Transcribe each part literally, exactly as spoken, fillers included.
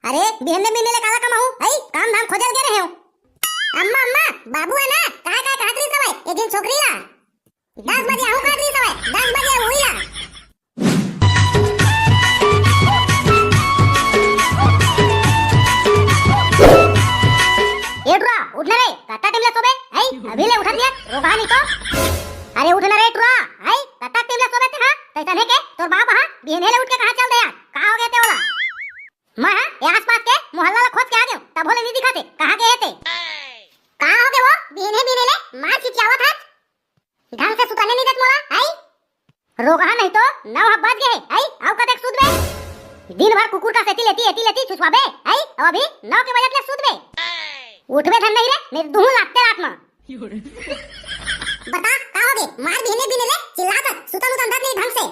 अरे, बिहन्ने बिहन्ने ले काला कमाहूं, हई काम धाम खोजे ल गे रहेंव। अम्मा, अम्मा, बाबू हे ना, काय काय काहत रहिस हवय, ए दिन छोकरी ला। दस बजे आहूं काहत रहिस हवय, दस बजे उही ला। ए टुरा, उठ ना रे, कतका टाइम ले सोबे? हई, अभी ले उठत नइ हे, रोगहा नहीं तो। अरे उठ ना रे टुरा, हई, कतका टाइम ले सोबे ते, हां? तइसने के, तोर बाप हां, बिहने ले उठ के कहां चल दे यार? का हो गे ते ओला? मैं हां, ए आसपास के मोहल्ला ला खोज के आ गेंव, तभो ले नइ दिखत हे, कहां गे हे ते? का हो गे वो? बिहने बिहने ले मार चिचियावत हस। ढंग से सुतने नइ देत मोला, हई? रोगहा नहीं तो नौ ह बज गे हे, हई? अउ कतेक सुतबे? दिन भर कुकुर कस एती ले एती, एती ले एती छुछवाबे, हई? अउ अभी नौ के बजत ले सुतबे? उठबे धन नहीं रे, नहीं तो दुहूं लात ते लात म। बता, का हो गे? मार बिहने बिहने ले चिल्लात हस, सुतन उतन देत नहीं ढंग से।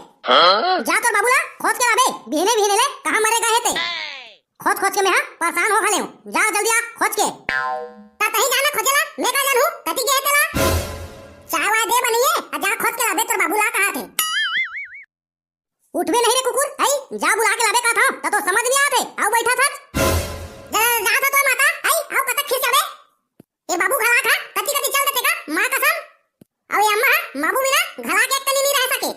जा तोर बाबू ला खोज के लाबे, बिहने बिहने ले कहां मरे गे हे ते। खोज खोज के मैं हां परेशान हो घलेंव। जा जल्दी आ खोज के। त तहीं जाना खोजे ला, मैं का जानहूं कति गे हे तेला। चाय वाय दे बनइए, आ जा खोज के लाबे तोर बाबू ला कहाथे। उठबे नहीं रे कुकुर, हई जा बुला के लाबे कहाथंव, त तो समझ नइ आत हे, अउ बइठा थस। जा, जा तो तोर माता, हई अउ कतक खिसियाबे। ए बाबू घला खा, कति कति चल देथे का, मां कसम। अउ ए अम्मा ह, माबू बिना घला के एक कनी नइ रह सके।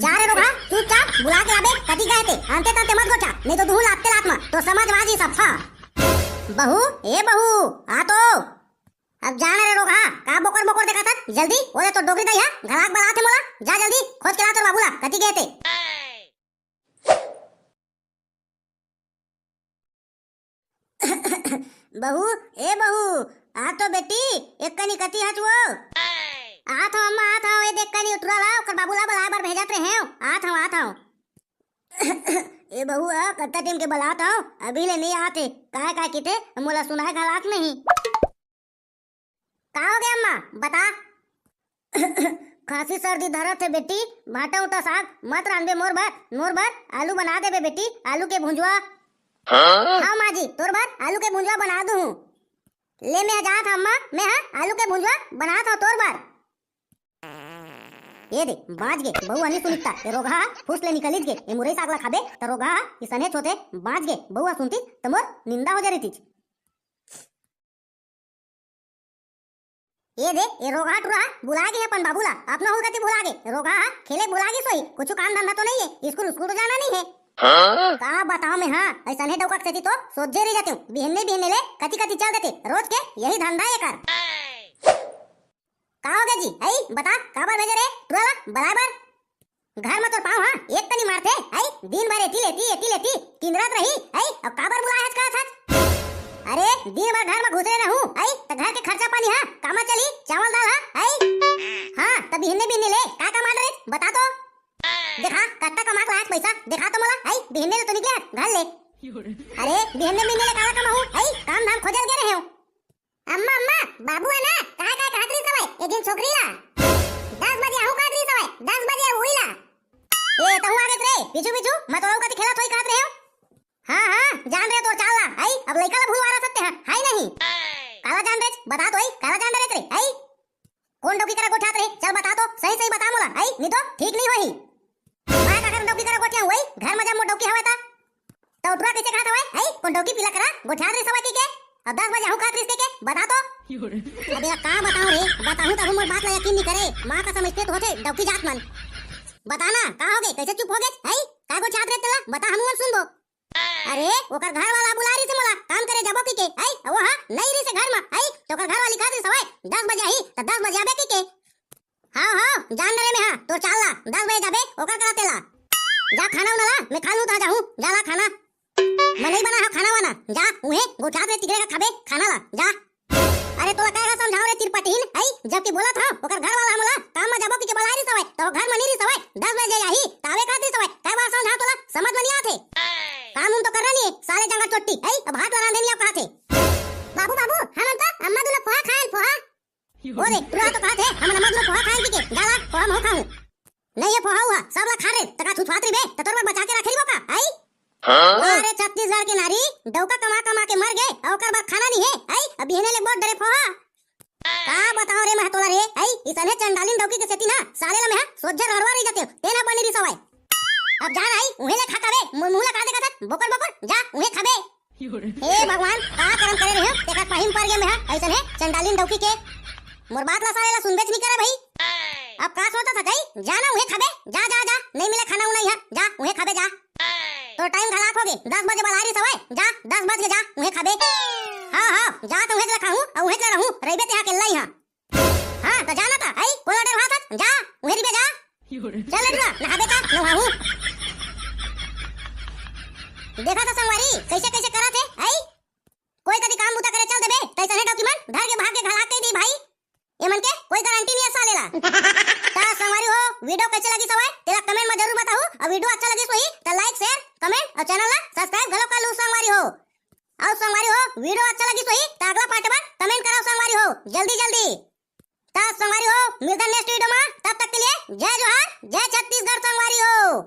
जा रे रोगहा, चुपचाप बुला के लाबे, कति गे हे ते, अंते तंते मत गोठिया, नहीं तो दुहूं लात ते लात म, तो समझ बाजी सफा। बहू, ए बहू, आ तो। अब जा ना रे रोगहा, का बोकर बोकर देखत हस, जल्दी, ओदे तोर डोकरी दाई ह, घला के बलाथे मोला, जा जल्दी, खोज के ला तोर बाबू ला, कति गे हे ते। बहू, ए बहू, आ तो बेटी, एक कनी कति हच वो। आत हंव अम्मा, आत हंव, ए देख कनी टुरा ला, ओकर बाबू ला बलाय बर भेजत रहेंव, आत हंव, आत हंव। ए बहू, आ कतका टाइम के बलात हंव, अभी ले नइ आत हे, काय काय किथे, मोला सुनाय घलाक नहीं। का हो गे अम्मा, बता। खांसी सर्दी धरत हे बेटी, भांटा उंटा साग मत रांधबे मोर बर, मोर बर आलू बना देबे बेटी, आलू के भुंजवा। हां मां जी, तोर बर आलू के भुंजवा बना दूहूं। ले मैं जात हंव अम्मा, मैं हां आलू के भुंजवा बनात हंव तोर बर। ए दे, बांच गे, बहू ह नइ सुनिस त, ए रोगहा फुस ले निकलिच गे, ए मुरई साग ला खाबे, त रोगहा इसने होथे, बांच गे, बहू ह सुनतिस, त मोर निंदा हो जाय रहितिस। ए दे, ए रोगहा टुरा बुला गे अपन बाबू ला, अपना हुल कति भुला गे, रोगहा खेले भुला गे सोई, कुछु काम धंधा तो नइ हे, स्कूल स्कूल तो जाना नइ हे। का बतांव मैं हां, अइसने डौका के सेती तो सोझे रहि जातेंव, बिहन्ने बिहन्ने ले कति कति चल देथे, रोज के यही धंधा एकर। का हो गे जी, हई बता, काबर भेजे रे टुरा ला बलाय बर? घर म तोर पांव हां एक कनी मारथे, हई दिन भर एती ले एती, एती ले एती किंदरत रही, हई अब काबर बुलाय हच कहत हच? अरे दिन भर घर म घुसरे रहूं, हई त घर के खर्चा पानी हां कामा चली, चावल दाल हां, हई। हां त बिहन्ने बिहन्ने ले का का मार रे बता तो। देखा कतका कमा के लायस पइसा, देखा तो मोला, हई बिहन्ने ले तो निकले हच घर ले। अरे बिहन्ने बिहन्ने ले काला कमाहूं, हई काम धाम खोजे ल गे रहेंव। अम्मा, अम्मा, बाबू हे ना, काय, काय काहत रहिस हवय, ए दिन छोकरी ला। दस बजे आहूं काहत रहिस हवय, दस बजे उही ला। ए, तहूं आ गेस रे, पीछू, पीछू, मैं तोला कति खेलत होई काहत रहेंव। हां, हां, जान रे तोर चाल ला, हई, अब लइका ला भुलवा रहा सकते हैं, हई नहीं। काला जान रे, बता तो हई, काला जान रे, हई। कोन डौकी करा गोठियात रहे, चल बता तो, सही, सही बता मोला, हई, नहीं तो ठीक नहीं होही। मैं काकर डौकी करा गोठियाहूं, हई, घर में जब मोर डौकी हवय ता। त ओ टुरा कइसे कहत हवय? हई, कोन डौकी पीला करा गोठियात रहिस हवय कहिके? अब दस बजे आहूं कहत रहिस कहिके? बता तो। अबे का बतांव रे, बताहूं तभो मोर बात ला यकीन नइ करे। मां कसम अइसने तो होथे डौकी जात मन। बता ना, का होगे? कइसे चुप होगेस? हई, का गोठियात रहे तेला? बता हमू मन सुनबो। अरे, ओकर घर वाला बुलाय रहिसे मोला, काम करे जाबो कहिके। हई, अउ ओ हा नइ रहिसे घर म। हई, त ओकर घर वाली कहत रहिस हवय, दस बजे आही, त दस बजे आबे कहिके। हां, हां, जान डरेंव मैं हां, तोर चाल ला, दस बजे जाबे, ओकर करा तेला। जा खाना उना ला, मैं खा लूं त जाहूं, जा ला खाना। मैं नइ बनाय हंव खाना वाना, जा, उहें गोठियात रहे तिकरे का खाबे, खाना ला, जा। अरे तोला काय समझांव रे तिरपटहीन, हई, जबकि बोलत हंव, ओकर घर वाला ह मोला, काम म जाबो कहिके बलाय रहिस हवय, त ओ घर म नइ रहिस हवय, दस बजे आही, त आबे कहत रहिस हवय, काय बार समझांव तोला, समझ म नइ आत हे। काम उम तो करना नइ हे, साले जांगर चोट्टी, हई, अब भात ला रांधे नइ आव कहत हे। बाबू, बाबू, हमन तो अम्मा दूनों पोहा खायन, पोहा। ओ रे, टुरा तो कहत हे, हमन अम्मा दूनों पोहा खायन कहिके, जा ला, पोहा महूं खाहूं। नइ हे पोहा उहा, सब ला खा रे, त का छुछुआत रहिबे, त तोर बर बचा के राखे रहिबो का, हई? हां? अरे छत्तीसगढ़ के नारी, डौका कमा कमा के मर गे, अउ ओकर बर खाना नइ हे, हई? अब बिहने ले बोर डरे पोहा। का बतांव रे महतोला रे, हई? इसने चंडालिन डौकी के सेती ना, साले ला मैं हा सोझे रहरवा रहि जातेंव, तेन हा बने रहिस हवय। अब जा ना हई, उहें ले खा खाबे, मोर मुंह ला का देखत हस, बोकर बोकर, जा, उहें खाबे। हे भगवान, का करम करे रहे हो, तेकर पाही म पर गया मैं हा, ऐसन हे चंडालिन डौकी के। मोर बात ला साले ला सुनबेच नहीं करे भाई। अब का सोचा था कई, जा ना उहे खाबे, जा जा जा, नहीं मिले खाना उना यहाँ, जा उहे खाबे जा। तो टाइम घलात होगे, दस बजे बला रही सवाई, जा दस बज के जा उहे खाबे। हाँ हाँ, जा तो उहे के खाहूँ और उहे के रहूँ, रहिबे ते यहाँ अकेल्ला ही हाँ। हाँ तो जा ना ता, आई कोन डर भात जा, उहे रिबे जा। चल लड़ुआ, नहाबे का नहाहूँ। देखा था संगवारी, कैसे कैसे करत हे, आई कोई कदी काम बूता करे चल देबे, तैसने डौकी मन धर के भाग के घलाक कह दी भाई। ये मन के कोई गारंटी नहीं है साले ला। ता संगवारी हो, वीडियो कैसे लगी सवाई, तेला कमेंट में जरूर बताहू, और वीडियो अच्छा लगी सोही तो लाइक, शेयर, कमेंट और चैनल ला सब्सक्राइब घलो कर लू संगवारी हो। और संगवारी हो, वीडियो अच्छा लगी सोही तो अगला पार्ट बर कमेंट कराओ संगवारी हो, जल्दी जल्दी। ता संगवारी हो, मिलता नेक्स्ट वीडियो में, तब तक के लिए जय जोहार, जय छत्तीसगढ़ संगवारी हो।